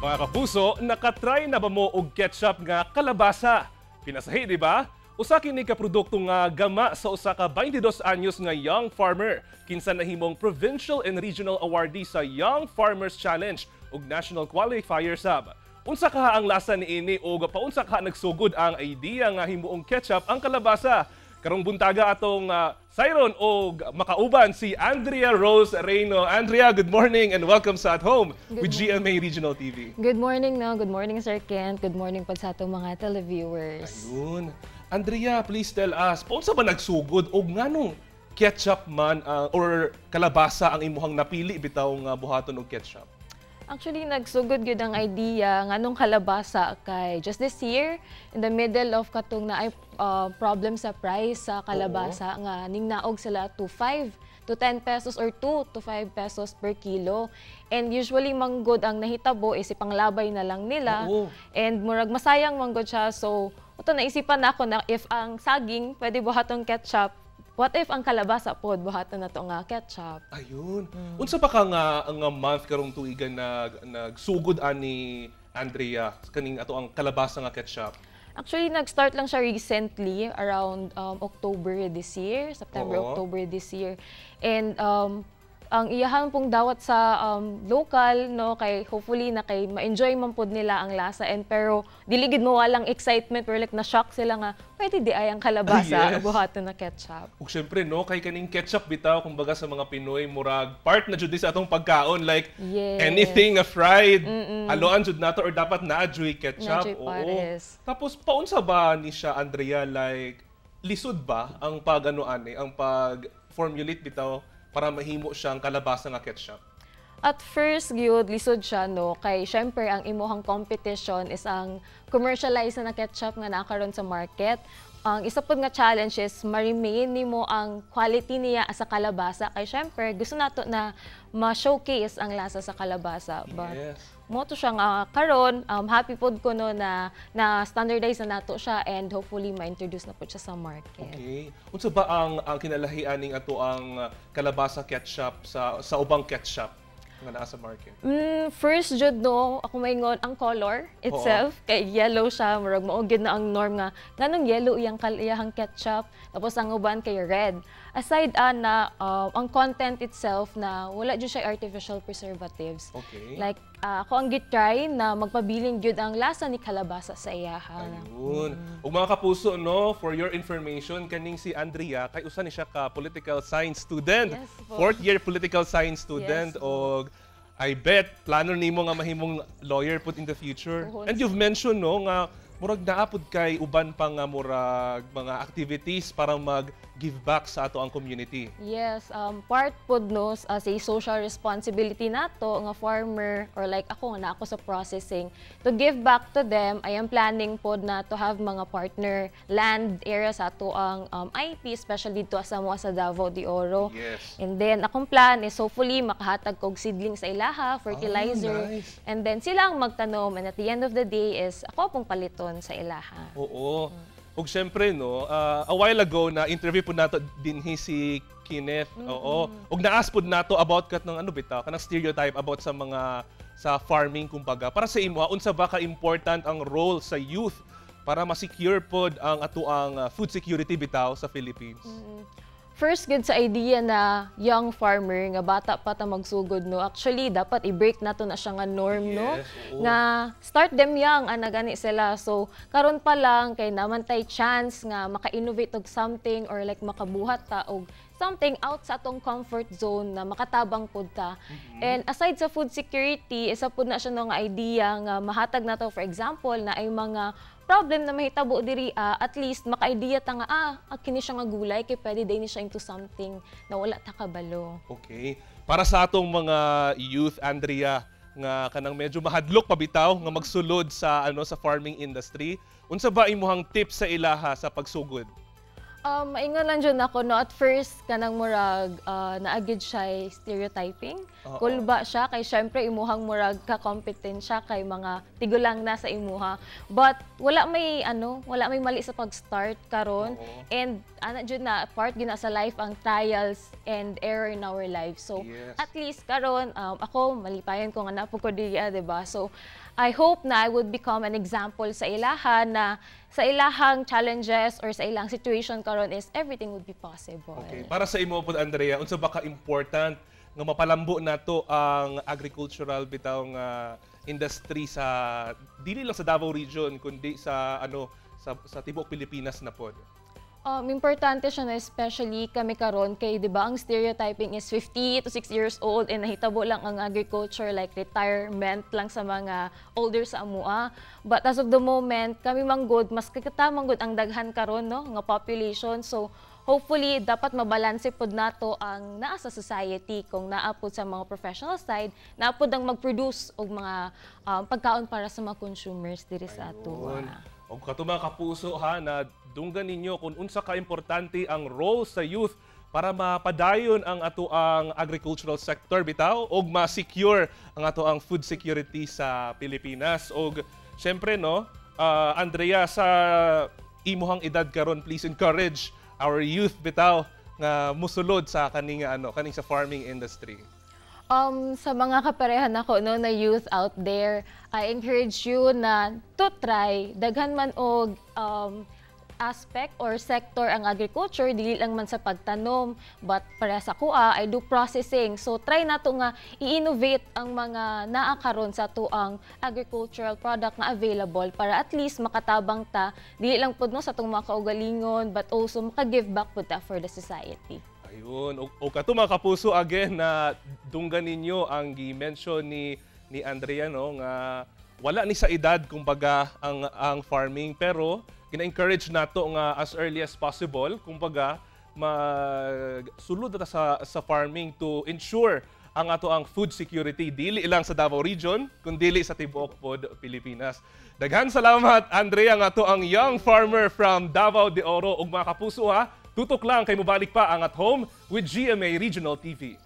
Mga kapuso, nakatry na ba mo og ketchup nga kalabasa? Pinasahi, di ba? Usa kini ka produkto nga gama sa usa ka 22 anyos nga young farmer kinsa nahimong provincial and regional awardee sa Young Farmers Challenge ug National Qualifier sab. Unsa kaha ang lasa niini ug paunsa kaha nagsugod ang idea nga himuong ketchup ang kalabasa? Karong buntaga, atong sayron og makauban si Andrea Rose Reyno. Andrea, good morning and welcome sa At Home with GMA Regional TV. Good morning, no? Good morning, Sir Kent. Good morning pod sa atong mga televiewers. Ayun. Andrea, please tell us, paunsa ba nagsugod og nganong ketchup man or kalabasa ang imuhang napili bitaw nga buhaton og ketchup? Actually, nagsugod gyud ang idea nganong kalabasa kay just this year, in the middle of katong naay problem sa price sa kalabasa nga ningnaog sila to 5 to 10 pesos or 2 to 5 pesos per kilo. And usually manggod ang nahitabo is ipanglabay na lang nila. And murag masayang manggod siya. So, ito naisipan na ako na if ang saging pwede buhaton ketchup, what if ang kalabasa pod buhaton na to nga ketchup? Ayun. Unsa pa ka nga month karong tuigan nagsugod ani, Andrea, kaning ato ang kalabasa nga ketchup? Actually, nag-start lang siya recently, around October this year, September, October this year. And ang iyahan pong dawat sa local, no, kay hopefully na kay ma-enjoy man pod nila ang lasa and pero dili gid mo walang excitement pero like na-shock sila nga pwede diay ang kalabasa buhaton na ketchup. Ug syempre, no, kay kaning ketchup bitaw, kumbaga sa mga Pinoy, murag part na jud ni sa atong pagkaon, like anything nga fried, haloan jud nato or dapat naa juy ketchup. Naa juy pares. Tapos paunsa ba ni siya, Andrea, like lisod ba ang pag ano ani, ang pag formulate bitaw para mahimo siyang kalabasa nga ketchup? At first, gyud lisod siya, no, kay syempre ang imuhang competition is ang commercialized na ketchup nga naa karon sa market. Ang isa pod nga challenge is ma-remain nimo ang quality niya sa kalabasa kay syempre gusto nato na ma-showcase ang lasa sa kalabasa. But mao to siya nga karon happy pod ko, no, na na standardize na nato siya and hopefully ma-introduce na pod siya sa market. Okay. Unsa ba ang kinalahian ning ato ang kalabasa ketchup sa ubang ketchup nga naa sa market? First jud, no, ako maingon ang color itself kay yellow siya, murag mao gyud na ang norm nga nganong yellow iyang iyahang ketchup, tapos ang uban kay red. Aside ana, ang content itself na wala jud siya artificial preservatives. Like ako ang gitry na magpabiling gyud ang lasa ni kalabasa sa iyaha. Ayun. Ug mga kapuso, no, for your information, kaning si Andrea kay usa ni siya ka political science student. Yes po. Fourth year political science student Yes po. Og I bet plano nimo nga mahimong lawyer pud in the future. Oo. And you've mentioned, no, nga murag naa pud kay uban pa nga murag mga activities para mag give back sa ato ang community. Yes, part pod, no, as a social responsibility nato nga farmer or like ako nga naa ako sa processing to give back to them. I am planning pod na to have mga partner land area sa ato ang IP, especially dito sa mo sa Davao de Oro. And then akong plan is hopefully makahatag kog seedling sa ilaha, fertilizer. Ah, nice. And then sila ang magtanom and at the end of the day is ako pong paliton sa ilaha. Oo. Ug syempre, no, a while ago na interview po nato dinhi si Kenneth. Oo. Ug na-ask pod nato about kat ng ano bitaw, kanang stereotype about sa mga sa farming kumbaga. Para sa imo, unsa ba ka important ang role sa youth para ma-secure pod ang atoang food security bitaw sa Philippines? First gud sa idea na young farmer nga bata pa ta magsugod, no, actually dapat i-break nato na siya nga norm, no, nga start them young ana gani sila. So karon pa lang kay naman tay chance nga maka-innovate og something or like makabuhat ta og something out sa atong comfort zone na makatabang pud ta. And aside sa food security, isa pud na siya, no, nga idea nga mahatag nato, for example, na ay mga problem na mahitabo diri, at least maka-idea ta nga kini siya nga gulay kay pwede din ni siya into something na wala ta kabalo. Okay. Para sa atong mga youth, Andrea, nga kanang medyo mahadlok pa bitaw nga magsulod sa ano, sa farming industry, unsa ba imuhang tips sa ilaha sa pagsugod? Maingon lang jud ako, no, at first kanang murag naa gyud siya stereotyping. Kulba siya kay syempre imuhang murag ka-competent siya kay mga tigulang na sa imuha. But wala may ano, wala may mali sa pag-start karon. And ana jud na part gina sa life ang trials and error in our life. So at least karon ako malipayon ko nga naa ko diri, di ba? So I hope na I would become an example sa ilaha na sa ilahang challenges or sa ilang situation karon is everything would be possible. Okay. Para sa imo po, Andrea, unsa ba ka important nga mapalambo nato ang agricultural bitaw nga industry sa dili lang sa Davao Region kundi sa ano sa tibuok Pilipinas na pod? Importante siya na especially kami karon kay, 'di ba, ang stereotyping is 50 to 60 years old and nahitabo lang ang agriculture like retirement lang sa mga older sa amua. But as of the moment, kami manggod mas kita manggod ang daghan karon, no, nga population. So hopefully dapat mabalanse pod nato ang naa sa society kung naa pod sa mga professional side, naa pod ang mag-produce og mga pagkaon para sa mga consumers diri sa ato. Ayun. Og kato, mga kapuso ha, na dunggan ninyo kung unsa ka importante ang role sa youth para mapadayon ang ato ang agricultural sector bitaw og ma-secure ang ato ang food security sa Pilipinas. Og syempre, no, Andrea, sa imuhang edad karon, please encourage our youth bitaw nga musulod sa kaning ano kaning sa farming industry. Sa mga kaparehan nako, no, na youth out there, I encourage you na to try. Daghan man og aspect or sector ang agriculture, dili lang man sa pagtanom, but para sa akoa, I do processing. So try nato nga i-innovate ang mga naa karon sa atoang agricultural product nga available para at least makatabang ta dili lang pud, no, sa atong mga kaugalingon but also maka-give back pud ta for the society. Ayun. O kato, mga kapuso, again na dunggan ninyo ang gi-mention ni Andrea, no, nga wala ni sa edad kumbaga ang farming, pero gina-encourage nato nga as early as possible kumbaga magsulod na ta sa farming to ensure ang ato ang food security dili lang sa Davao Region kundi sa tibuok pod Pilipinas. Daghan salamat, Andrea, nga ato ang young farmer from Davao de Oro. Ug mga kapuso ha, tutok lang kay mobalik pa ang At Home with GMA Regional TV.